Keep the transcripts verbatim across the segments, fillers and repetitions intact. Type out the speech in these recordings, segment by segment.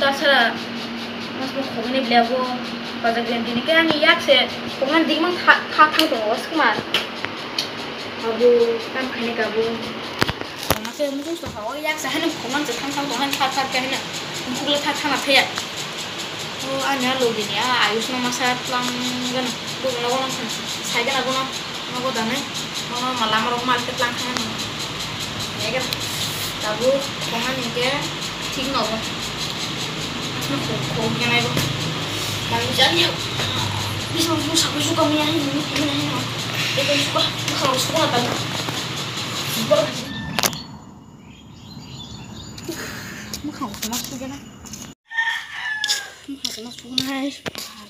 Tasara mas mo khogini blabo. Baja glen dini ke ani yak se khogna dingmang tha tha thang tongo skma. Abo kam khaini kabo. Mama ke muchung sto ha o yak se haino khogna se thang thang tong han thar thar ke haino. Mukle tha thana thaya. O ani a logi ni a ayus no masa tlang gana. Bo no gana sai gana bo no. Nogo danai, nogo ma lama rok market lang thang nang. Ege, tabuk khonga ni ke thik nogo. Asma khong khong ya nai bo. Kami jani ya. Bisa bisa bisa kami yang ini ini ini. Ege suka, kalau suka apa? Mukhang sama suka na. Mukhang sama suka na.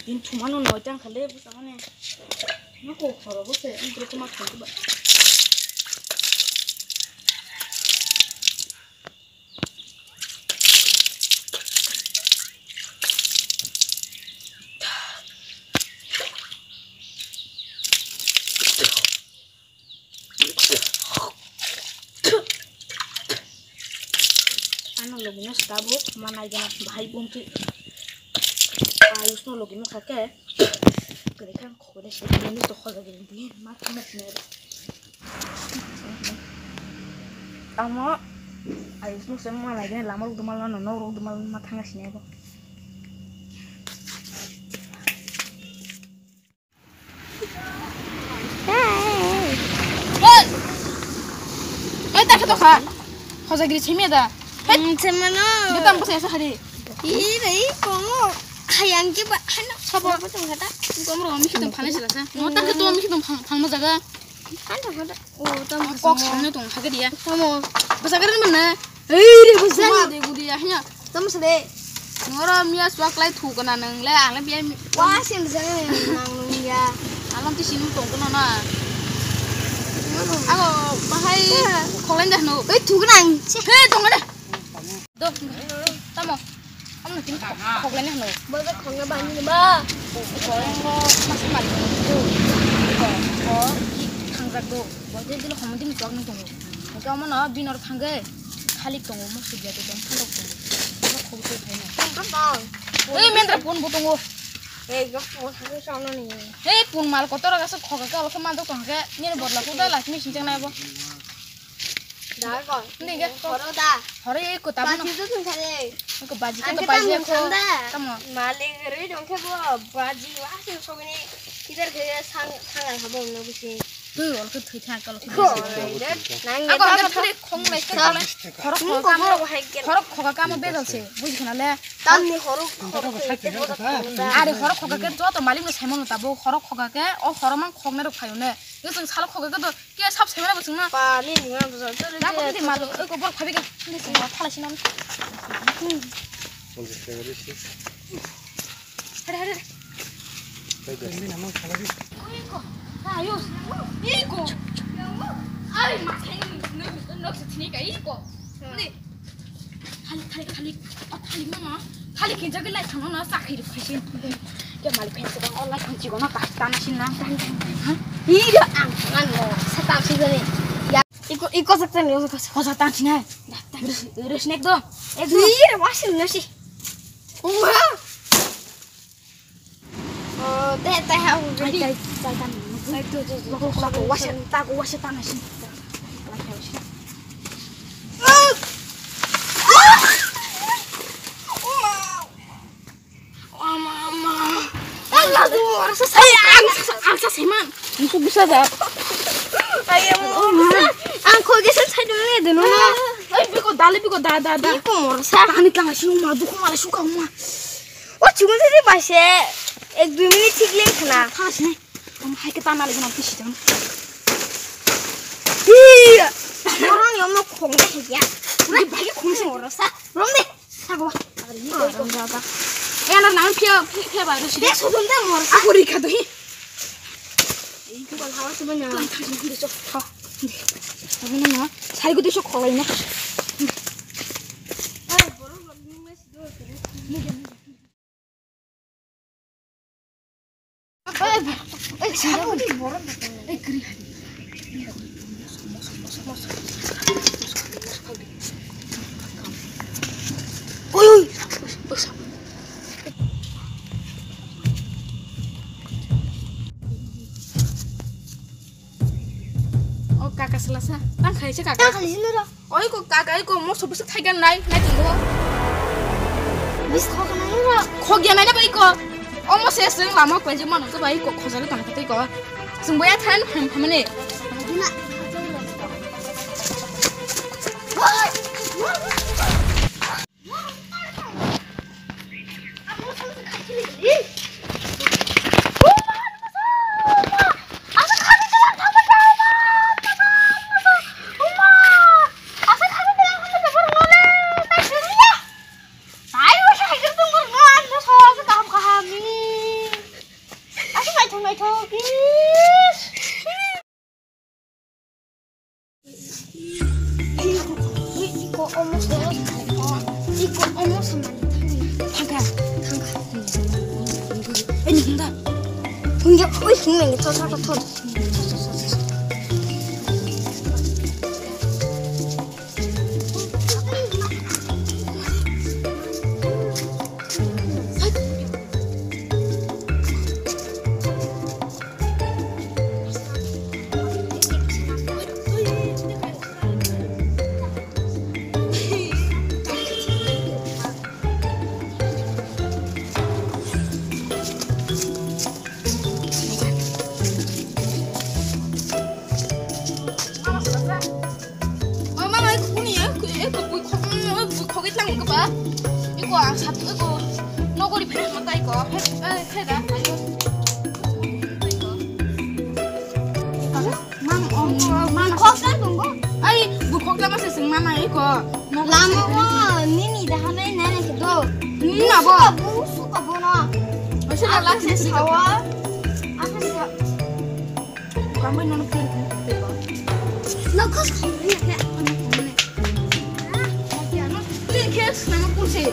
Din cuma no noi tang kale bu sama ne. Nako khorogo se, ang bro kuma khorogo ba. Ano logi no sabo manai gana bahai bumti. Ayus no logi no khake. Kare kang khore se ni to khoja gini di ma khame khame. Amo ayus no se manai gana lama rok dumal no no rok dumal ma thanga sini bo. Hey! Hey, ta kha to kha. Khojagiri chhemya da. Hey! Hmm, chhemano. Betam bwsa esa hari. Ih, rei, komo. Hayang ke ba, hano. Sabo. Sabo tong kha ta. Komo ro mi khitum phane sila sa. Mo ta kha to mi khitum phang, phang ma jaga. Hano kha ta. O, tamo kok samno tong hage dia. Tamo. Basa kare mana? Hei, re basa. Tamo de gudi ya hanya. Tamo sade. Ngoro miya suak lai thu kana nang le ang le biya. Wa sim jang nang nung ya. Alam ti sinu tong kana na. Ako bahai khoklai dah no. Hei thu kana ang. Hei tong kana. Do, tamo. Amo tin khoklai ni hano. Ba ba khongna ba ni ba. Khongno masa mari. Ko, ko, ki thangjak do. Bo je dilo khomo din suak ni tongo. Ko amo no binor thangge. Khalik tongo mo sibya to dom thangjak tongo. Mo khok to thai na. Ei mendra pun bu tongo. Ei go mo thangge sono ni. Ei pun mal kotor ga so khoga ka lo man to tongge. Ni borla ko da lak mi sinjang nai bo. Da ko. Ni ge ko. Horo da. Horo e ko tamo. Baji to thung thale. Ko baji ke to baji ko. Tamo. Malik roi dong ke bo baji wa se so ni kidar ke sang sang ha bo no bisi. Tu ol ko thui thang ko. Ko. Nang ako ga thule khong lai ke le. Horo ko ka mo. Horo ko ka mo bedal se. Buji khana le. Tam ni horo. Are horo ko ka ke to to malik no sai mo ta bo horo ko ka ke o horo mang khong ne ro phayo ne. Yo sing salo ko ka ke to. Ke sab semana bo sungna. Pali ni ma bo sa. Da ko di malo. Oi ko bor khabi ke. Ni sing ma thala sinan. Hare hare. Oi ko. Ha yo. Iko. Ai ma thai ni no se thini ka iko. Ni. Khali, khali, khali, o khali mama, khali kinsa ke lai thangno na sakhi ruk khaisi. Ke malik khaisi bang o lai thang chigo na ta ta na sin lang tang tang tang ha. Iro ang thangan mo sa ta si gani. Ya. Iko, iko sak tang yo sa ko sa tang sin ha. Ya, tang si, iro snack do. Ek do. Iro wasil na si. Wah. Oh, teh, teh, aku gede. Ai, tai, tai, tai. Ai, tuh, tuh, tuh. Aku, aku, aku, wasit, aku, wasit, tanah sini. Ama, ama. Allah, tuh, rasa saya. Angsa, angsa, seman. Musuh bisa dah. Ayam, angsa. Angko geser saya dulu ya, dulu. Ai, biko, dale, biko, da, da, da. Iko, rasa. Tani tanga sih, uma, duku malah suka, uma. O chungo se ba se ek dui minute thik le khna. Tha sini. Om hai ke tana le gana pisi jang. Iya. Orang yang mau khong deh ya. Udah bagi khong sih orang sa. Rong deh. Sa gua. Rong apa? Eh anak nang pia pia baru sih. Dia sodom dah mor. Aku rika tuh. Ini kan hawa sebenarnya. Lang thang sini dia sok. Ha. Ini mana? Saya gua tuh sok kholai na. Oi, oi. O kaka salasa, tang khai se kaka. Tang khai se noro. Oi ko kaka, oi ko mo sobo se thaigan nai, nai tong do. Bis khok nai noro. Khok ya nai na bai ko. O mo se se lama ko je mano to bai ko khojalo tang khai ko. Sung boya than ham ham ne. Dina. Iko omo se, iko omo se mani thangka, thangka. Ani hunda. Hunda, oi, hunda, thot, thot, thot. O mama, eko kuni ya, eko bui khok, bui khogwi tlang kaba. Eko ang sat, eko nogori phai ma tai ko. He, he da, ayo. Mam, om, mam khok sa tongo. Ai, bui khok lama se sing mama eko. Lama o nini da hanai nai ke do. Nini abo. Busu ka bo na. Asa la la sing sawa. Asa sa. Kamai nono kiri kiri kiri ba. No khos kiri ya ya. Ano kiri kiri nama kursi.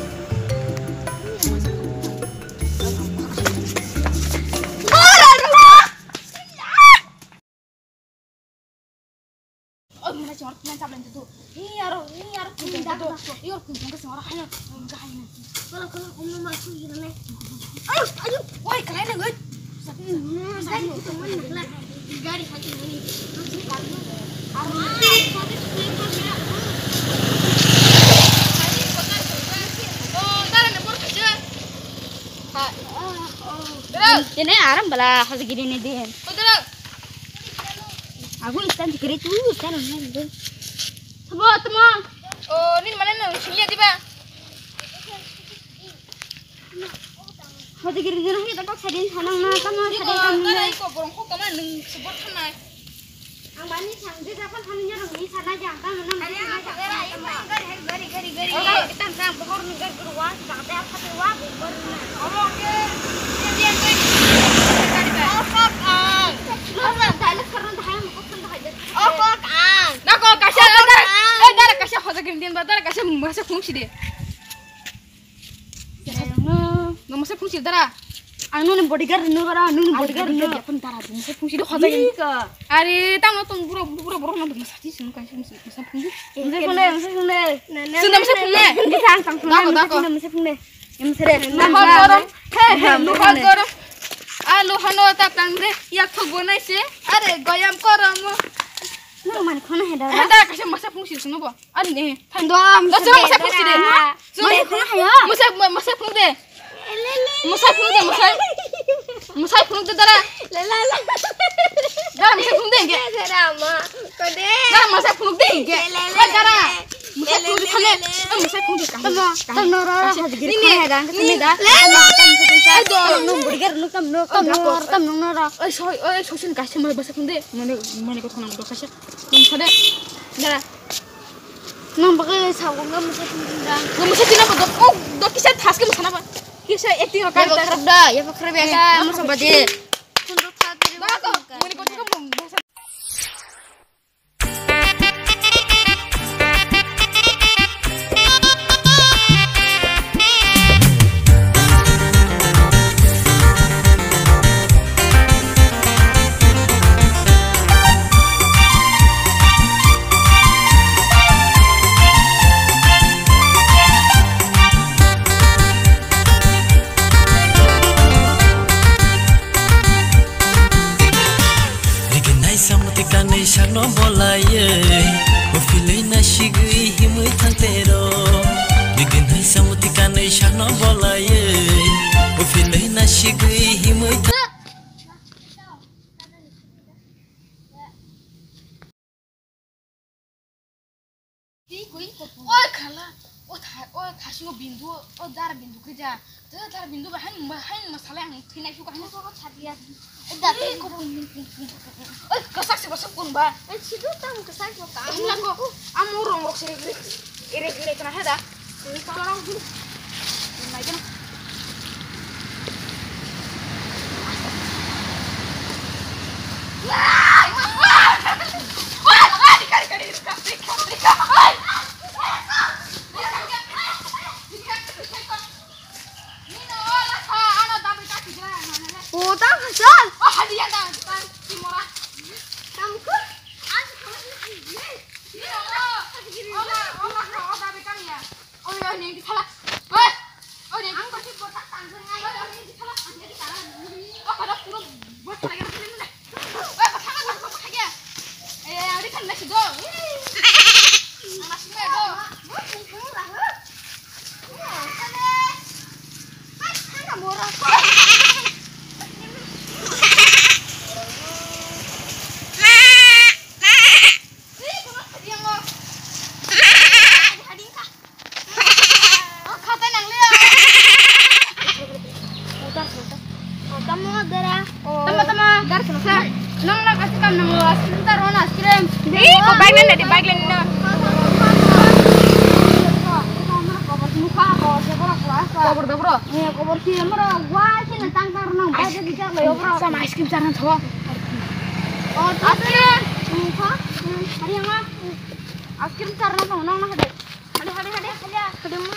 Oh, mana cor kena cap lagi tu. Ini aro, ini aro kena cap tu. Iyo kena cap tu. Orang hanya, orang hanya. Kalau kalau kamu masuk gini nih. Ayo, ayo. Woi, kalian nih, guys. Gari satu mana? Tene aram bala hoje gini nih din. Aku instan dikere tu instan. Sabo teman. Oh, ini mana nih? Sini aja, Bang. Hote giri giri hote kok sadin sanang na tamo sadin tamo na. Iko borong kok tamo nung sebot thanai. Ang mani sang je japan thani nya rong ni sana jang tamo na. Ani ang kagera iko gari gari gari gari. Itan sang bohor nung gari guru wa jang te apa te wa bohor na. Omo ke. Dia dia ke. Gari ba. Oh fuck ang. Lo sa dai lo karna dai mo kok san dai. Oh fuck ang. Nako kaisa dara. Eh dara kaisa hote giri din ba dara kaisa masa khung sidi. No masa phungsi dara. Ang nini bodyguard no bara, nini bodyguard no. Yapon dara, masa phungsi do khajai. Ika. Are, tamo tong buro buro buro no masa ti sunu kai sunu masa phungsi. Masa phungsi, masa phungsi. Sunu masa phungsi. Di sang sang phungsi. Dako dako. Masa phungsi. Em sere. Luha gorom. He he, luha gorom. A luha no ta tang de. Yak thok bonai se. Are, goyam korom. No man khona he dara. He dara kaisa masa phungsi sunu bo. Ani. Thando, masa phungsi de. Masa khona he. Masa masa phung de. Masa phung de masa. Masa phung de dara. La la la. Dara masa phung de. Dara ma. Kode. Dara masa phung de. Dara. Masa phung de khale. Masa phung de. Tamo tamo ro ro. Ni ni. Ni da. Tamo tamo. Ai do. Nung burger nung tam nung tam nung tam nung ro. Ai soi ai soi sin kaisa masa phung de. Mane mane ko thona ko kaisa. Nung sade. Dara. Nang bagwi sago nang musa tindang. Nang musa tindang ba dok, oh, dok kisa thaske musana ba. Kisa acting o kar ta. Ya bakra da, ya bakra be ka. Nang musa baje. Tunduk kha kiri. Ba ko, muni ko ko. Sakno bolaiye, o filai na sigwi himwi thang tero. Bigin hai samuti kanwi sakno bolaiye, o filai na sigwi himwi thang. Oi khala, o tha, o thasingo bindu, o dara bindu khe ja. Dara bindu ba hain ma, hain ma salai ang thinai suka hain. Ko ko chadiya. Da te ko. Oi, kasak se kasak kun ba. Ai sidu tam kasak ko tam. Ila ko, amo rong rok se re. Ere gire kana heda. Ni kala rong. Ni mai kana. Tama, tama. Dar sila sa. Nang na kasi kam nang lo, ice cream ta ro na, ice cream. Eh, ko bike len na di, bike len na. Kobor da, bro. Eh, kobor si, moro, wah, si na tang tang nang, bike di jak lo, bro. Sama ice cream sa nang tho. Oh, ice cream. Hari yang ah. Ice cream sa nang tho, nang na hade. Hade, hade, hade, hade, hade ma.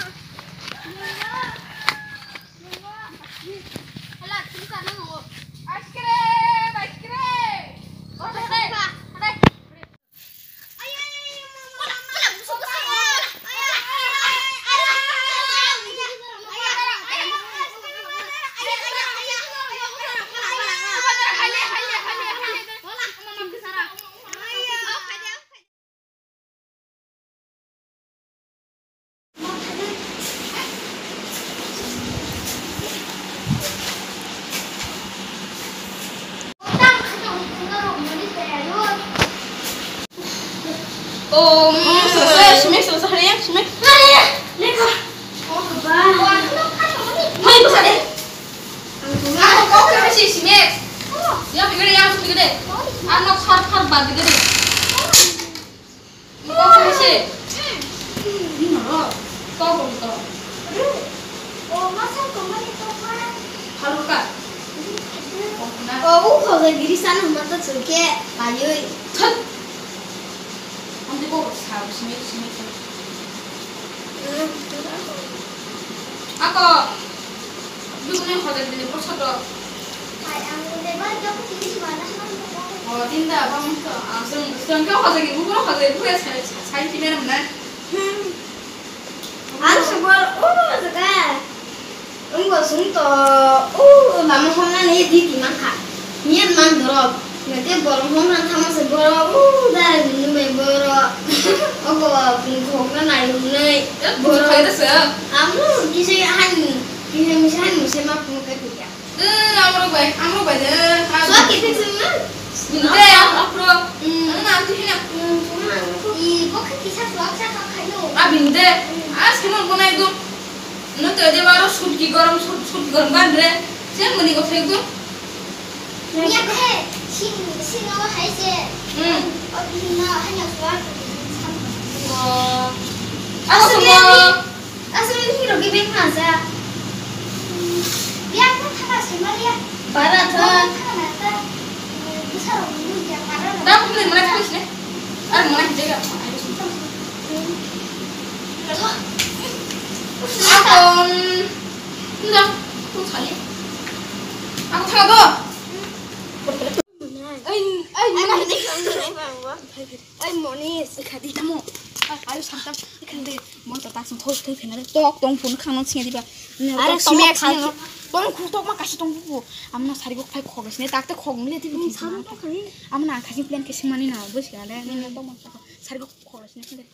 Oh, mm, so, so, simi, so, so, hari ya, simi. Hari ya, leka. Oh, ba. Hai, buka deh. Aku kau kena si, simi. Ya, pikir ya, pikir deh. Ano khar, khar, bad, pikir deh. Kok kene se? Ino ro. Kok kok kok. Phalukha. O, u khoja giri sano hwnba to chwngkhe kaiwi. Thut. Amtwi kok sa simi simi. Ako. Bini hojak bini poso do. Hai, ang lebar jok tini si mana sama. Oh, tinda, bang to. Ah, seng, seng kau hojak ibu, kau hojak ibu ya, saya, saya tidak mana. Hmm. Ang sebuah, oh, sekarang. Ang gosong to, oh, lama hona ni di di mangka. Niat mang dorok. Nate borok hom rang thangma se borok, uh, dara bini bai borok. Oko bung khok na nai hwnwi. Eh, bung khok na se? Amo kisa han, kisa misa han misa ma phung kai phikya. Eh, amrok bai, amrok bai de. Sua kithik sing na? Bini de, afro. Hmm. Ang na tu hina. Hmm, tu na. I, bo khe kisa sua kisa kha khayo. Ah, bini de. Hmm. Ah, sino bonai do. No to de baro sut ki gorom, sut, sut gorom ban re. Sen mani go phek do. Iya khe, sin, sin o hai se. Hmm. O, no, hai no, suar ko, sin sam. Oh. Asli ni, asli ni hero ke bek na sa. Iya khe thaka se ma iya. Bara tha. Thaka na ta. Bisa ro mu ya para. Da ko le mana thaka se. Ar mana hije ga. Akon. Nda, tu sale. Aku thaka do. Ai, ai, ai, Moni. Ai, Moni, sikhadi tamo. Ai, ayo santam. Ikhande, mo to tak sung khos thai phena tok tong phone khang nang sing diba. Are tok song smek khal sing. Tong khuk tokma kaisa tong bubu. Amno sari kok phai khok sini tak te khok ngle ti. Amno ang khaising plan khe singmani na bo sini le. Nini tokma sari kok khok sini.